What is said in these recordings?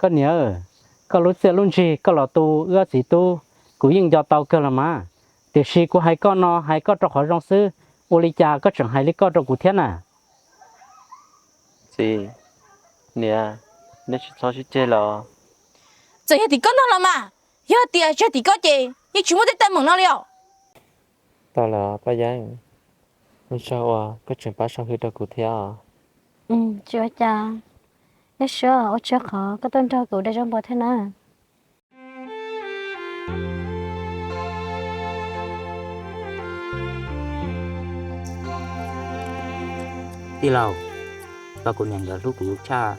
Koj niam, koj lub txiaj lub ntsig koj los tu wb ob txiv tub, kuv yeej nco tau kawg los mas. Tiam sis kuv hais koj no hais koj rau qhov zoo xwb, ua li cas koj tseem hais li koj rau kuv thiab na? Txiv, niam, neb tsis txhob sib ceg los. Txawm yog tim koj nrog los mas, yog tias tsis yog tim koj ces yeej tsis muaj tej teeb meem no li os. Tau lawm Paj Yeeb, ua tsaug uas koj tseem pab sau hwj rau kuv thiab os. Tsis ua cas, Yaj Suab, ua tsaug qhov koj tuaj nrog kuv dag zog npua thiab na. Tij laug, tos kuv niam nkawd hlub kuv tshaj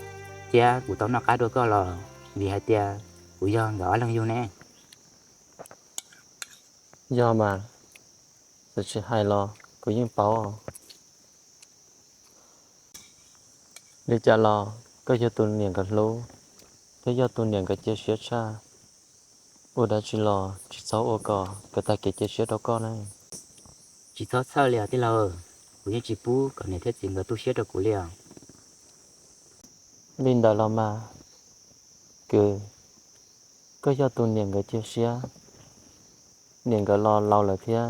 thiab kuv tau noj qab dua koj los vim hais tias kuv yog nkawd ob leeg yug ne? Yog mas, txawm tsis hais los kuv yeej paub. Li cas los koj yog tus niam nkawd hlub, thiab yog tus niam nkawd cia siab tshaj. Ua dab tsi los tsis txhob ua kom nkawd tag kev cia siab rau koj ne. Tsis txhob txhawj li os tij laug, kuv yeej tsis pub kom niam thiab txiv nkawd tu siab rau kuv li os. Li ntawd los mas, kwv, koj yog tus niam nkawd cia siab, niam nkawd los laus lawm thiab,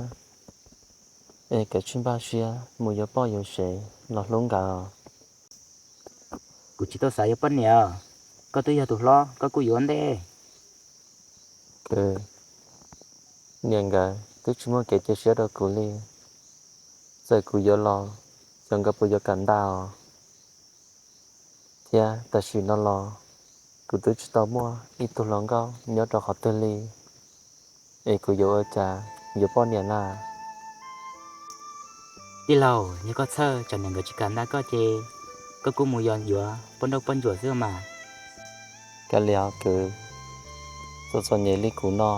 es koj tsis npaj siab mus yuav poj yuav sev los hlub nkawd. Kuv tsis tau xav yuav poj niam, koj twb yog tus hlob koj kuj yuav ntej. Kwv, niam nkawd twb tsis muaj kev cia siab rau kuv li, txawm kuv yuav los xyov nkawd puas yuav kam ntag os. Thiab tam sim no los kuv twb tsis tau muaj ib tug hluas nkauj nyob rau qhov twg li, es kuv yuav ua cas yuav poj niam na? Tij laug, yog koj txhawj tsam niam nkawd tsis kam ntag koj ces koj kuj mus yos yuav poj nrauj poj ntsuam xwb mas. Kav liam kwv, txom txom nyem li kuv no,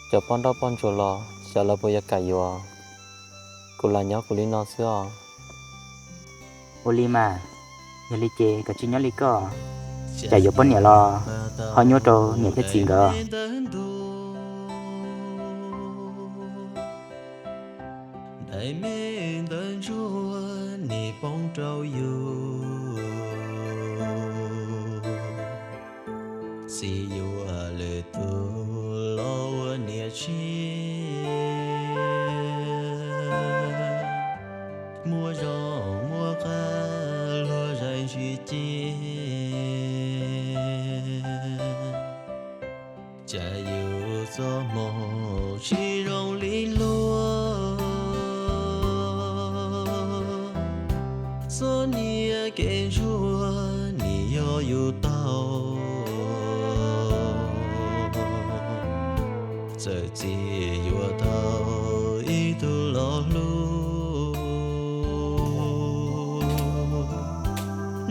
cov poj nrauj poj ntsuam los xyov lawv puas yuav kam yuav, kuv lam nyob kuv li no xwb os. Ua li mas, yog li ces koj tsis nyob li koj, tsam yuav poj niam los ho nyuaj rau niam thiab txiv nkawd. Daim me ntawv ntsuag nim poob rau yus, txiv yuav lwm tus los ua niam tshiab. Muaj zoo muaj qab luag zeem tsis ci, cas yus txoj hmoo tsis zoo li luag. Txoj niag kev ntsuag nim yog yus tau, txawm txiv yuav tau ib tug los hlub,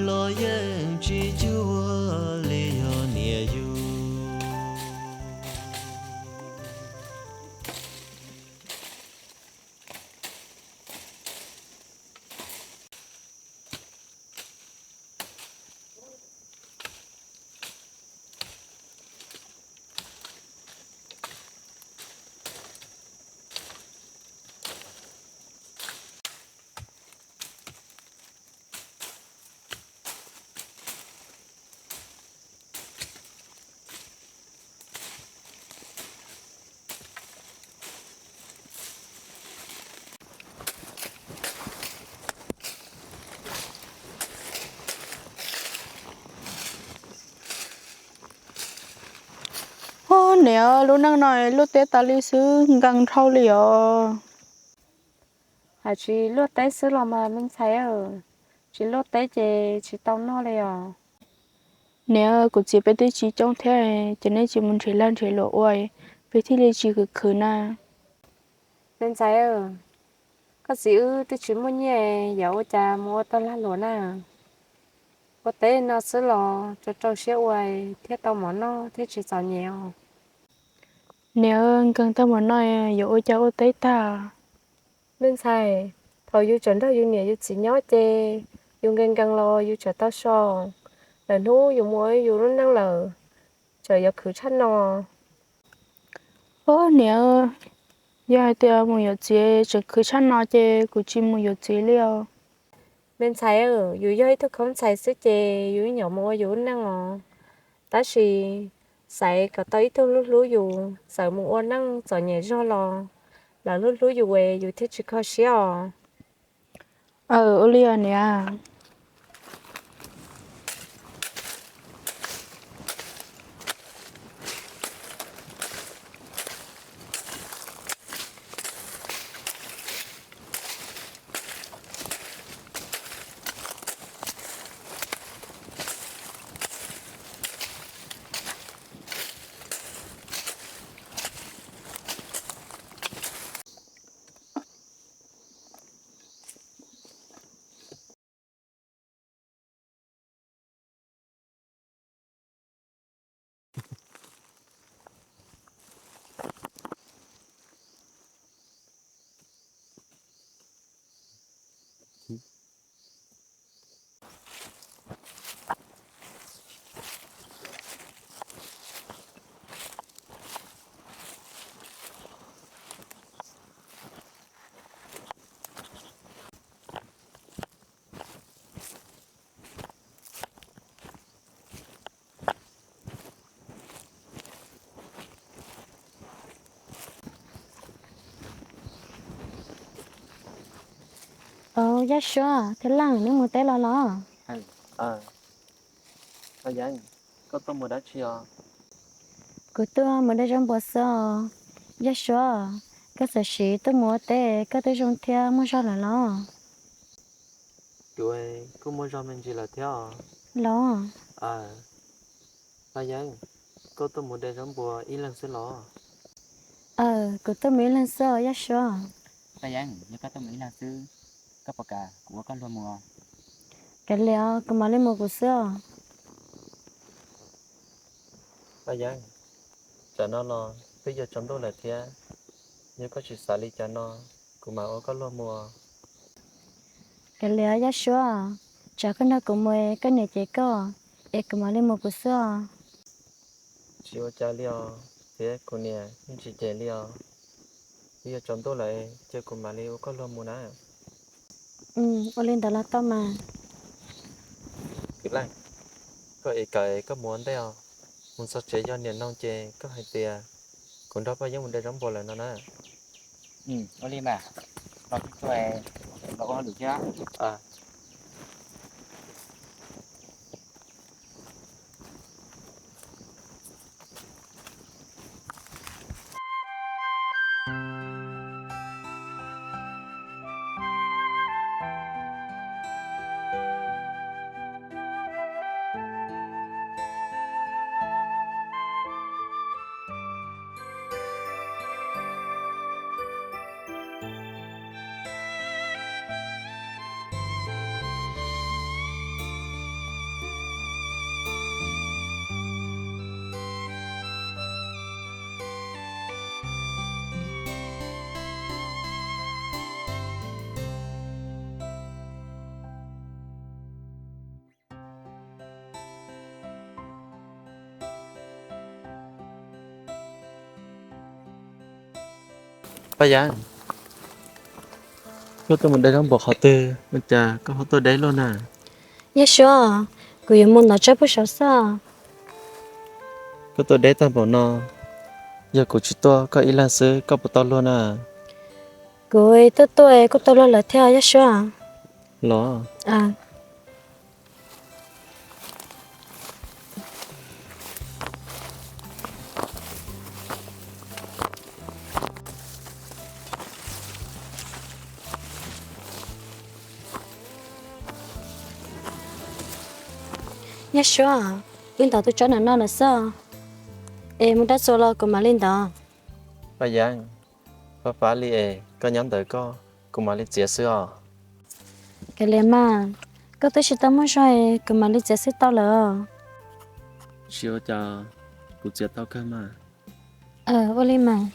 los yeej tsis cuag li yog niam yus. Niam, lub neej no luaj teb tas li xwb, nkees dhau li os. Hais tsis luaj teb xwb los mas me ntxhais, tsis luaj teb ces tsis tau noj li os. Niam, kuv txiv peb twb tsis coob thiab, ces neb tsis mus nrhiav lag nrhiav luam ua, peb thiaj li tsis khwv khwv na. Me ntxhais, koj txiv wb twb tsis muaj nyiaj, yuav ua cas mus ua tau lag luam na? Ua teb no xwb los rau rau siab ua thiaj tau mov noj thiaj tsis txom nyem os. Niam, nkees tau mov noj yuav ua cas ua teb tag? Me ntxhais, thaum yus tseem nrog yus niam yus txiv nyob ces yus nkees nkees los yus tseem tau so. Lawm hnub yus mus ua yus lub neej lawm, tseem yuav khwv tshaj no. Ob niam, yog hais tias mus yuav txiv tseem khwv tshaj no ces kuv tsis mus yuav txiv li os. Me ntxhais, yus yog ib tug khaub ntxhais xwb ces yus ib nyuag mus ua yus lub neej os. Tab sis xaiv kom tau ib tug hlub hlub yus, txawm mus ua neej txom nyem zog los lawv hlub hlub yus es yus thiaj tsis kho siab os. Ua li os niam. Yaj Suav thiab Leej, neb mus teb los los? Yeeb, koj tuaj mus dab tsi os? Kuv tuaj mus de zaub npua xwb os. Yaj Suav, koj txawm siv tuaj mus ua teb, koj twb zoo thiab muaj zog lawm los? Kuv kuj muaj zog me ntsis lawm thiab os. Los? Paj Yeeb, koj tuaj mus de zaub npua ib leeg xwb los? Aws, kuv tuaj mus ib leeg xwb os Yaj Suav. Paj Yeeb, yog koj tuaj mus ib leeg xwb, koj puas kam kuv ua koj luag mus? Kav liam, kuv mam li mus kuv xwb os. Paj Yeeb, tsam no los twb yuav tsaus ntuj lawm thiab, yog koj tsis xav li cas no, kuv mam ua koj luag mus. Kav liam Yaj Suav, tsam koj nrog kuv mus koj niam cem koj, es kuv mam li mus kuv xwb os. Tsis ua cas li os, thiab kuv niam yeej tsis cem li os. Twb yuav tsaus ntuj lawm, cia kuv mam li ua koj luag mus na. Ua li ntawd los tau mas. Kwv Leej, koj es kawm es koj mus ua ntej os. Mus txog tsev yog niam noog ces koj hais tias kuv nrog Paj Yeeb mus de zaub npua lawm no na. Ua li mas, los ua lwm thiab. Paj Yeeb, koj tuaj mus de zaub npua qhov twg ua cas koj ho tuaj deb luaj na? Yaj Suav, kuv yuav mus ntov tsawb puag saud xwb. Koj tuaj deb tag npaum no, yog kuv tsis tuaj koj ib leeg xwb koj puas tau luag na? Kuv tuaj tuaj kuj tau luag lawm thiab Yaj Suav. Los? Yaj Suav, wb ntov tus tsawb no no lawm xwb, es mus dab tsi los kuv mam li ntov. Paj Yeeb, fab fab li es koj nyob ntawm koj, kuv mam li txiav xwb os. Kav liam mas, koj twb tsis tau muaj zog, kuv mam li txiav xwb tau lawm. Tsis ua cas, kuv txiav tau kawg mas. Ua li mas.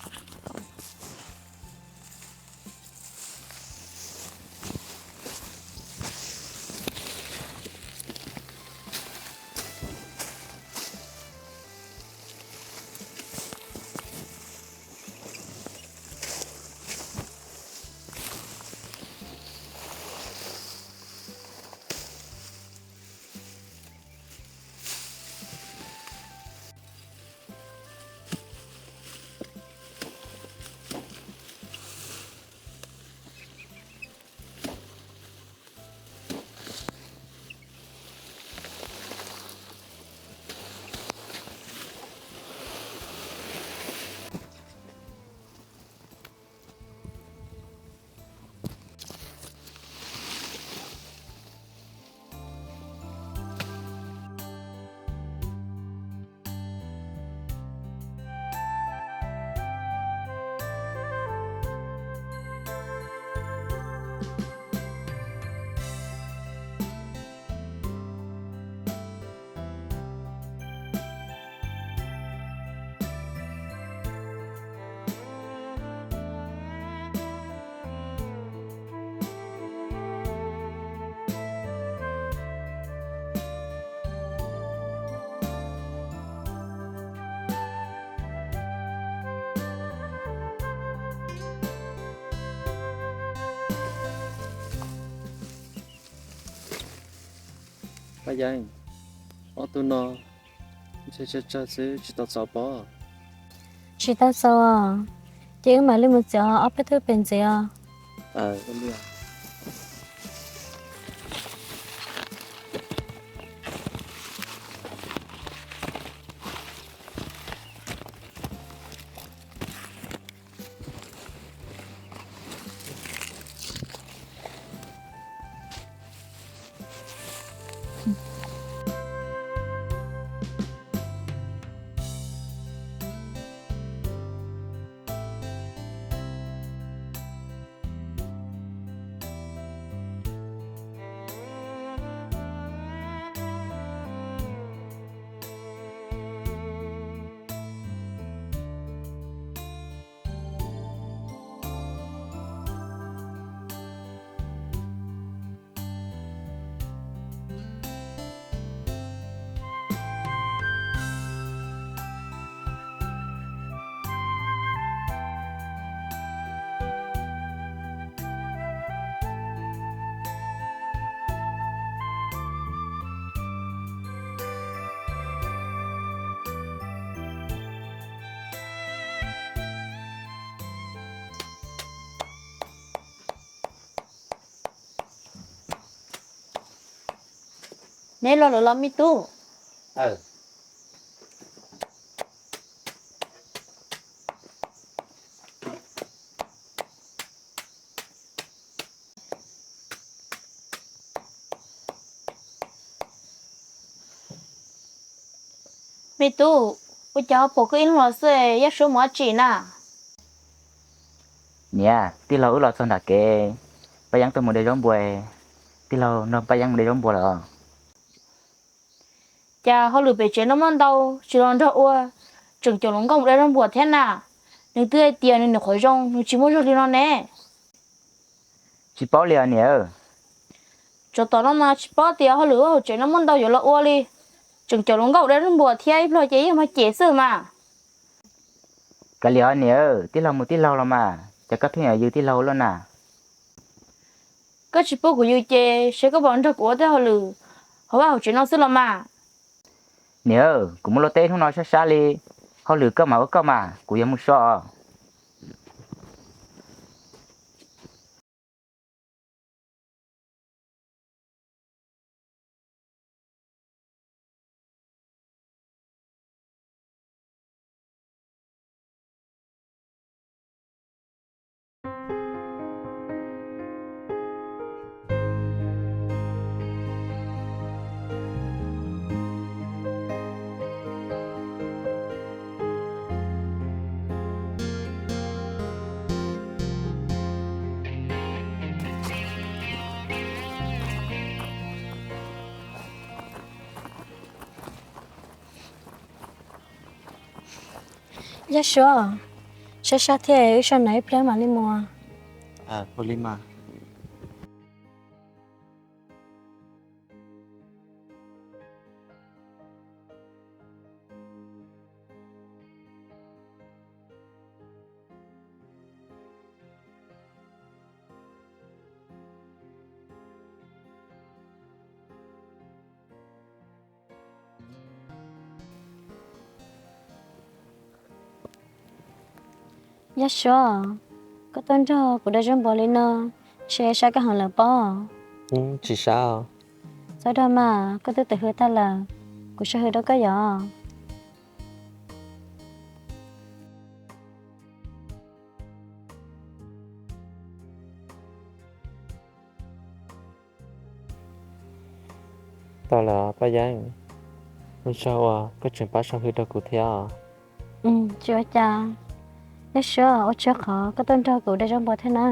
Paj Yeeb, ob tug no ntshe tsawg tsawg xwb tsis tau txaus pob. Tsis tau txaus os, ces wb mam li mus txiav ob peb tug pem ntxiv os. Neb los lawm los me tub? Me tub, ua cas ho pom koj ib leeg los xwb, Yaj Suav mus dab tsi na? Niam, tij laug wb los txog nram kev, Paj Yeeb tuaj mus de zaub npua, tij laug nrog Paj Yeeb mus de zaub npua lawm. Cas hauj lwm pem tsev no muaj ntau, tsis los nrog ua, tseem caum hluas nkauj mus de zaub npua thiab na? Nws twb hais tias nws nyuam qhuav zoo, nws tsis muaj zog li no ne. Tsis paub li os niam. Tsov tom no mas tsis paub tias hauj lwm hauv tsev no muaj ntau yuav los ua li. Tseem caum hluas nkauj de zaub npua thiab, ib pliag ces yeej mag cem xwb mas. Kav liam os niam, tij laug mus tij laug los mas, cas koj pheej yuav yws tij laug luaj na? Koj tsis pub kuv yws ces seb koj puas nrog kuv ua tej hauj lwm hauv vaj hauv tsev no xwb los mas. Niam, kuv mus luaj teb hnub no sab sab li, hauj lwm koj mam ua koj mas, kuv yuav mus so os. Yaj Suav, sab sab thiab, wb so nraim ib pliag mam li mus. Yaj Suav, koj tuaj nrog kuv de zaub npua li no, ntshe sab koj heev lawm pob? Tsis sab. Txhob dag mas, koj twb tawm hws tag lawm, kuv sau hws rau koj yom. Tau lawm Paj Yeeb, ua tsaug uas koj tseem pab sau hws rau kuv thiab. Tsis ua cas, Yaj Suav, ua tsaug qhov koj tuaj nrog kuv de zaub npua thiab na.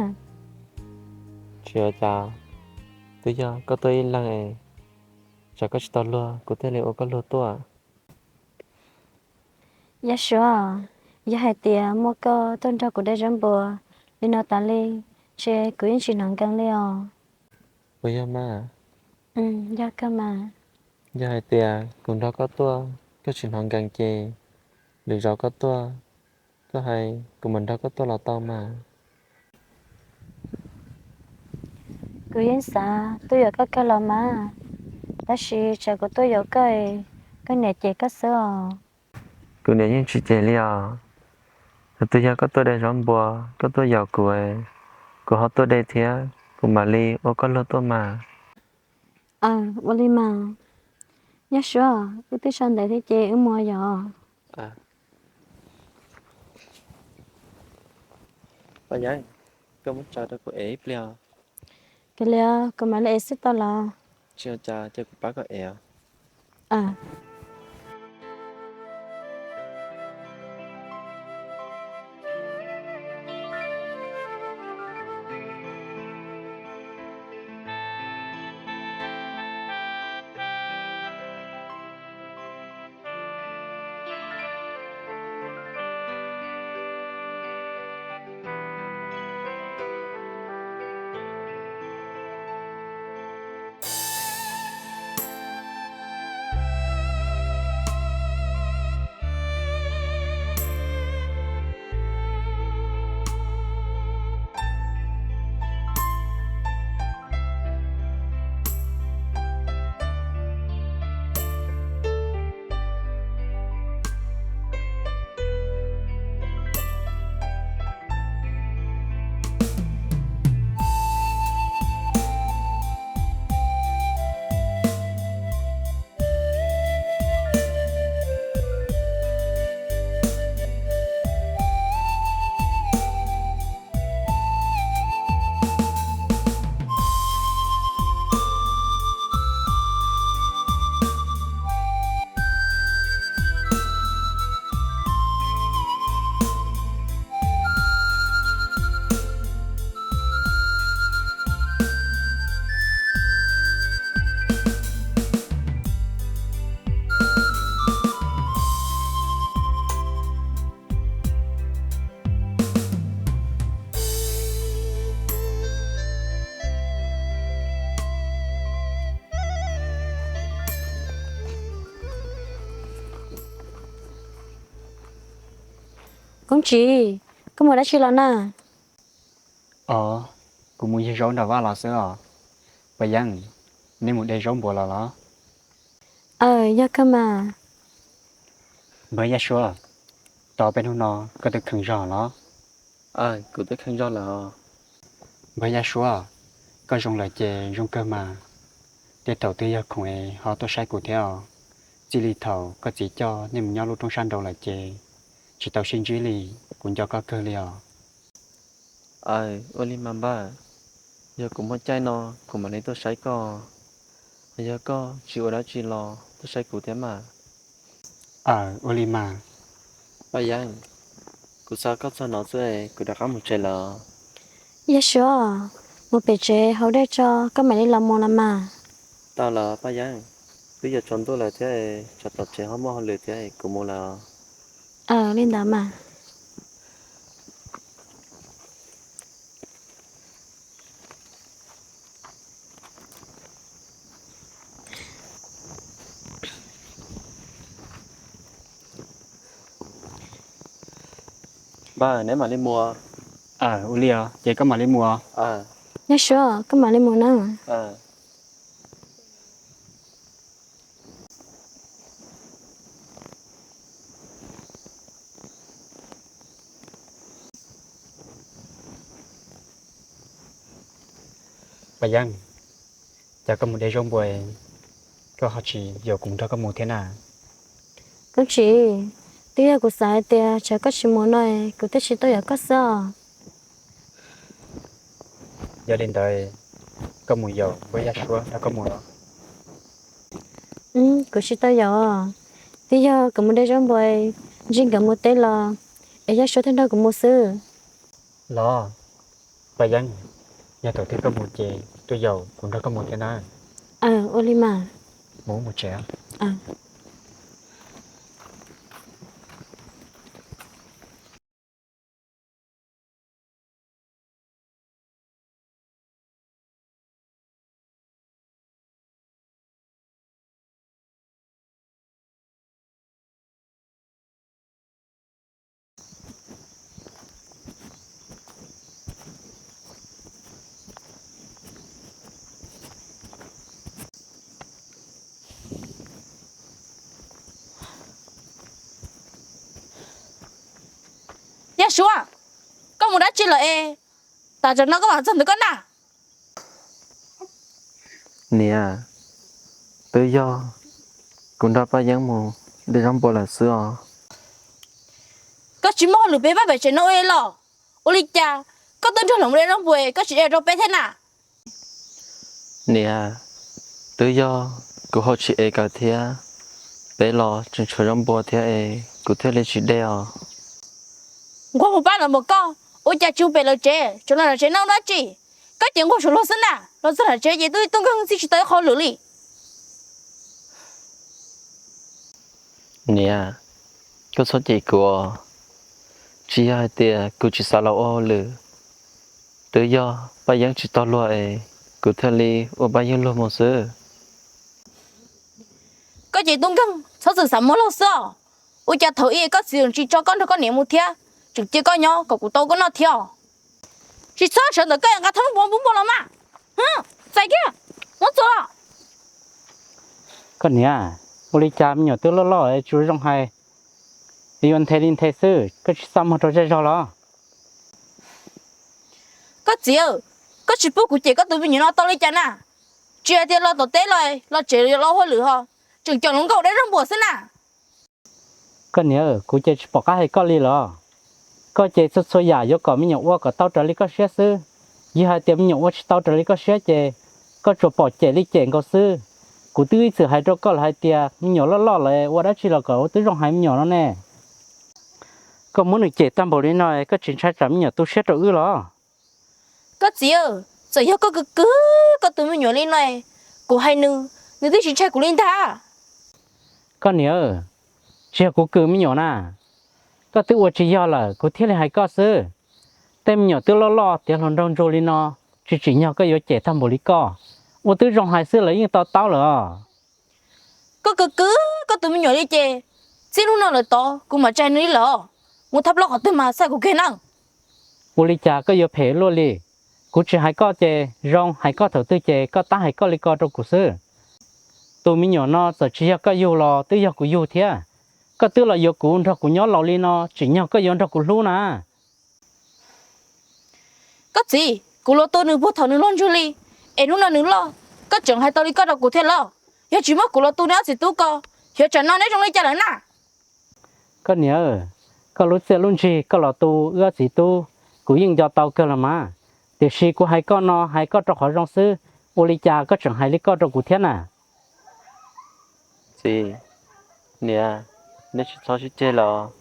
Tsis ua cas, twb yog koj tuaj ib leeg es, tsam koj tsis tau luag kuv thiaj li ua koj luag tuaj. Yaj Suav, yog hais tias muaj koj tuaj nrog kuv de zaub npua li no tas li, ntshe kuv yeej tsis hnov nkees li os. Puas yog mas? Yog kawg mas. Yog hais tias kuv nrog koj tuaj koj tsis hnov nkees ces, lwm zaus koj tuaj, koj hais kuv mam nrog koj tuaj los tau mas. Kuv yeej xav tuaj yuav koj kawg los mas, Tab sis tsam kuv tuaj yaum koj, koj niam cem koj xwb os. Kuv niam yeej tsis cem li os. Thaum twg yog koj tuaj de zaub npua, koj tuaj yaum kuv, kuv ho tuaj de thiab, kuv mam li ua koj luag tuaj mas. Aws, ua li mas. Yog suav, wb twb so ntev thiab ces wb mus yom. Paj Yeeb, koj muab tso rau kuv ev ib pliag. Kav liam, kuv mam li ev xwb tau los? Tsis ua cas, cia kuv pab koj ev. Koob Tsib, koj mus dab tsi los na? Os, kuv mus yug zaub nram vaj los xwb os. Paj Yeeb, nej mus de zaub npua los los? Aws, yog kawg mas. Npawg Yaj Suav, tau peb hnub no koj twb kheev zog los? Kuv twb kheev zog lawm. Npawg Yaj Suav, koj zoo lawm ces zoo kawg mas. Tej thaum twg yog khoom es ho tuaj saib kuv thiab os. Txij li thaum koj txiv coj nej mus nyob lub roob sab nraud lawm ces tsis tau sib ntsib li, kuv nco koj kawg li os. Aws, ua li mas npawg, yog kuv muaj caij no kuv mam li tuaj saib koj. Yog koj tsis ua dab tsi los tuaj saib kuv thiab mas. Aws, ua li mas. Paj Yeeb, kuv xa koj txog no xwb, kuv rov qab mus tsev lawm. Yaj Suav, mus pem tsev haus dej tso koj mam li los mus los mas. Tau lawm Paj Yeeb, twb yuav tsaus ntuj lawm thiab, tsam tom tsev ho muaj hauj lwm thiab, kuv mus lawm. Aws, li ntawd mas. Npawg, neb mam li mus. Aws, ua li os, ces koj mam li mus. Yaj Suav, koj mam li mus na. Paj Yeeb, cas koj mus de zaub npua, koj ho tsis yaum kuv nrog koj mus thiab na? Koob Tsib, twb yog kuv xav hais tias tsam koj tsis mus no, kuv thiaj tsis tuaj yaum koj xwb os. Yog li ntawd, koj mus yaum npawg Yaj Suav nrog koj mus los? Kuv tsis tau yaum, twb yog kuv mus de zaub npua, ntsib nkawd mus teb los es Yaj Suav thiaj nrog kuv mus xwb. Los, Paj Yeeb, yog thaum twg koj mus ces tuaj yaum kuv nrog koj mus thiab na. Aws, ua li mas. Mus, mus tsev. Suab, koj mus dab tsi lawm es tas tsam no koj mam txog ntawm koj na? Niam, twb yog kuv nrog Paj Yeeb mus de zaub npua lawm xwb os. Koj tsis muaj hauj lwm pem vaj pem tsev no ua li los? Ua li cas koj twb nrog lawv mus de zaub npua koj tsis de rau peb thiab na? Niam, twb yog kuv hauj tsis ev kawg thiab, peb los tseem tshuav zaub npua thiab es kuv thiaj li tsis de os. Nquag mus pab lawv npaum koj, ua cas tsis mus pem lawv tsev, tseem los nram tsev no ua dab tsi? Koj ces nquag saum luag xwb na, los txog nram tsev ces twb tub nkeeg txij tsis tau ib qho hauj lwm li. Niam, koj txhob cem kuv os. Tsis yog hais tias kuv tsis xav los ua hauj lwm, twb yog Paj Yeeb tsis tau luag es kuv thiaj li ua Paj Yeeb luag mus xwb. Koj ces tub nkeeg txhob txwm xav muab luag xwb os. Ua cas thaum ub koj txiv tsis tso koj nrog koj niam mus thiab, tseem cia koj nyob kom kuv tau koj noj thiab os? Tsis txhob sawv ntawm koj nqa thoob npua npua los mas. Txais kiag, muab txuas los. Koj niam, ua li cas me nyuam twb loj loj tsis zoo hais, yuav nthe li nthe xwb, koj tsis xa muag rau zej zog los? Koj txiv, koj tsis pub kuv cem koj tus me nyuam no tau li cas na? Tsis hais tias los tom teb los, los tsev los hauj lwm ho, tseem caum hluas nkauj de zaub npua xwb na. Koj niam, kuv ces tsis pom qab hais koj li los. Koj ces txhua txhua yam yuav kom me nyuam ua kom tau raws li koj siab xwb. Yog hais tias me nyuam ua tsis tau raws li koj siab ces koj tsuas pom cem li cem nkaus xwb. Kuv twb ib txwm hais rau koj lawm hais tias me nyuam loj loj lawm ua dab tsi los kom ua tib zoo hais me nyuam no ne. Koj muab nws cem tag npaum li no, koj tsis ntshai tsam me nyuam tu siab rau wb los? Koj txiv, txawm yog koj kws kws koj tus me nyuam li no, kuv hais nws, nws twb tsis ntshai kuv li ntag. Koj niam, tsis yog kuv kws me nyuam na, koj twb ua tsis yog lawm kuv thiaj li hais koj xwb. Tej me nyuam twb loj loj tiav hluas nraug ntsuag li no, tsis tsim nyog koj yuav cem tag npaum li koj. Ua tib zoo hais xwb lawv yeej to taub lawm os. Koj kws kws koj tus me nyuam li ces, txij hnub no lawm tod kuv mam tsis hais nws li lawm. Mus thab plaub qhov twg mas xa kuv kiag na. Ua li cas koj yuav phem luaj li? Kuv tsis hais koj ces zoo, hais koj thaum twg ces koj tab hais koj li ko rau kuv xwb. Tus me nyuam no txawm tsis yog koj yug los twb yog kuv yug thiab. Koj twb los yuav kuv nrog kuv nyob laus li no, tsim nyog koj yuav nrog kuv hlub na. Koj txiv, kuv los tu nws puag thaum nws loj ntsug li, es hnub no nws loj, koj tseem hais tau li koj rau kuv thiab los? Yog tsis muab kuv los tu neb ob txiv tub ko, xyov tsam no neb zoo li cas lawm na. Koj niam, koj lub txiaj lub ntsig koj los tu wb ob txiv tub, kuv yeej nco tau kawg los mas. Tiam sis kuv hais koj no hais koj rau qhov zoo xwb, ua li cas koj tseem hais li koj rau kuv thiab na? Txiv, niam, neb tsis txhob sib ceg los.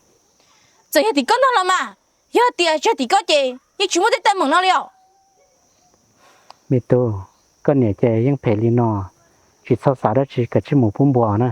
Txawm yog tim koj ntag los mas, yog tias tsis yog tim koj ces yeej tsis muaj tej teeb meem no li os. Me tub, koj niam ces yeej phem li no, tsis txhob xav dab tsi, kav tsij mus pub npua na.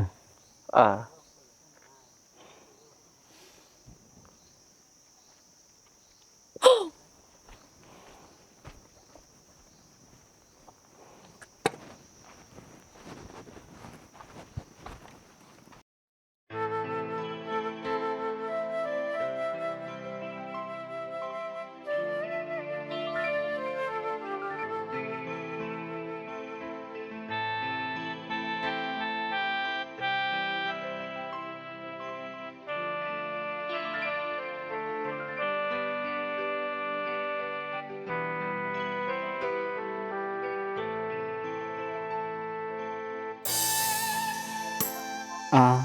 Ab,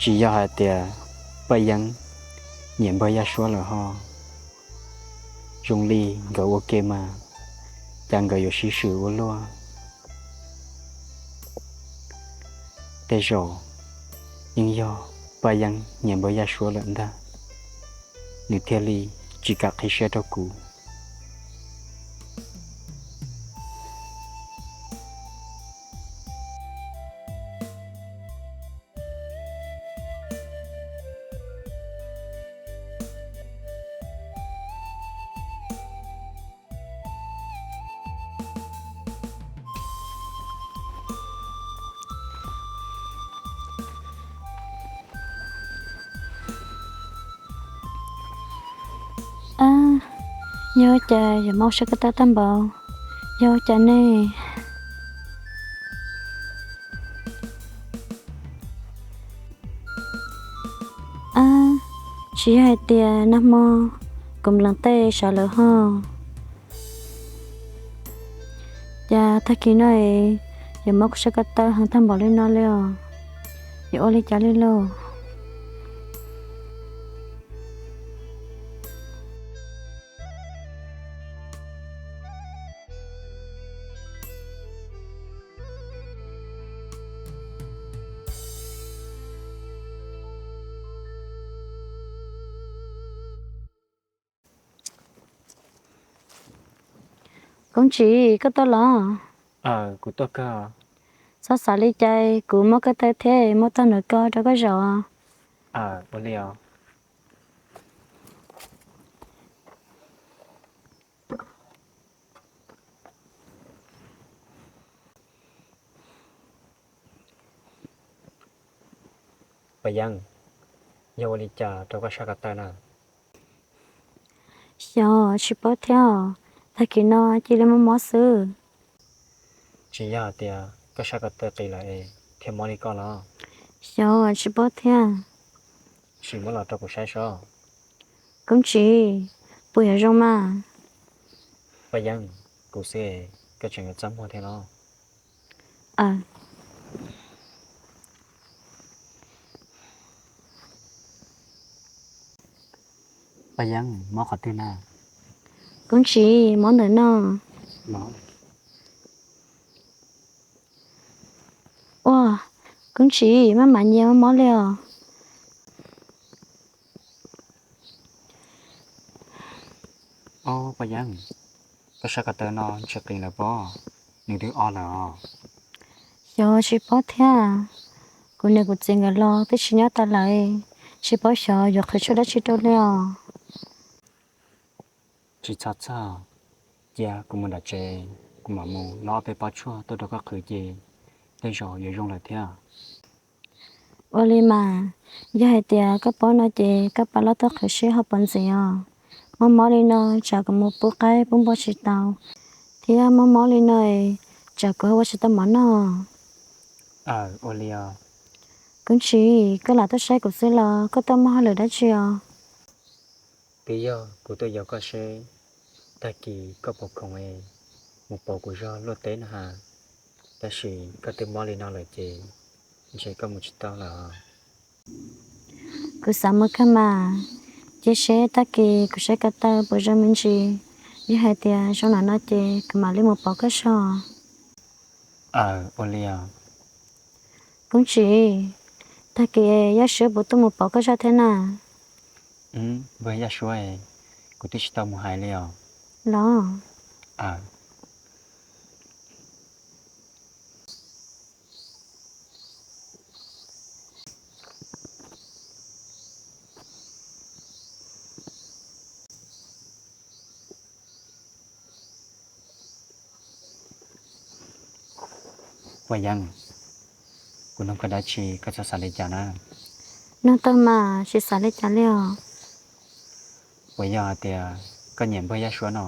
tsis yog hais tias Paj Yeeb nyiam npawg Yaj Suab lawm ho. Zoo li nkawd ua ke mas, cas nkawd yuav sib swm ua luaj. Tej zaum yeej yog Paj Yeeb nyiam npawg Yaj Suab lawm ntag, nws thiaj li tsis kam qhib siab rau kuv. Ab, yog cas yuav mob siab koj tab tag npaum, yog cas ne? Ab, Tsis yog hais tias nag hmo kuv mlees tej sawv lawm ho. Cas tag kis no es yuav muab kuv sab ko taw heev tag npaum li no li os? Yuav ua li cas li lauj? Koob Tsim, koj tuaj los? Kuv tuaj kawg. Txhob xav li cas, kuv muab ko taw thiab muab tag nrho ko rau koj zaum. Ua li os. Paj Yeeb, yog ua li cas rau koj sab ko taw na? Xyov tsis paub thiab, tag kis no cia li mob mob xwb. Tsis yog hais tias koj sab ko taw qis lawm es thiaj mob li koj los? Xyov tsis paub thiab. Sim muab los rau kuv saib sob. Koob Tsim, puas yuav zoo mas? Paj Yeeb, kuv xwb, koj tseem yuav txaj muag thiab los? Paj Yeeb, mob qhov twg na? Koob Tsim, mob ntawm no. Ua, Koob Tsim, maj mam nyias mob mob li os. Ob, Paj Yeeb, koj sab ko taw no tsis qis lawm pob? Nws twb ob lawm os. Xyov tsis paub thiab, kuv niam kuv txiv nkawd los twb tsis nyob tas lawm, tsis paub xyov yuav qhwv tshuaj dab tsi rau li os. Tsis txhob txhawj, cia kuv mus nram tsev, kuv mam mus lov ob peb pob tshuaj tuaj rau koj qhwv ces tej zaum yuav zoo lawm thiab. Ua li mas, yog hais tias koj paub no ces koj pab lov tuaj qhwv seb ho puas ntxim os. Mob mob li no tsam kuv mus pub qaib pub npua tsis tau, thiab mob mob li no tsam kuv ho ua tsis tau mov noj. Aw, ua li os. Koob Tsim, koj lam tuaj saib kuv xwb los koj tuaj muaj hauj lwm dab tsi os? Twb yog kuv tuaj yaum koj seb tag kis koj puas khoom es mus pauv kuv zog luaj teb na has, tab sis koj twb mob li no lawm ces ntshe koj mus tsis tau lawm. Kuv xav mus kawg mas, cia seb tag kis kuv sab ko taw puas zoo me ntsis, yog hais tias zoo no no ces kuv mam li mus pauv koj zog. Aw, ua li os. Koob Tsim, tag kis Yaj Suab puas tuaj mus pauv koj zog thiab na? Npawg Yaj Suab, kuv twb tsis tau mus hais li os. Los? Paj Yeeb, kuv nug koj dab tsi koj txhob xav li cas na. Nug tau mas, tsis xav li cas li os. Puas yog hais tias koj nyiam npawg Yaj Suab no?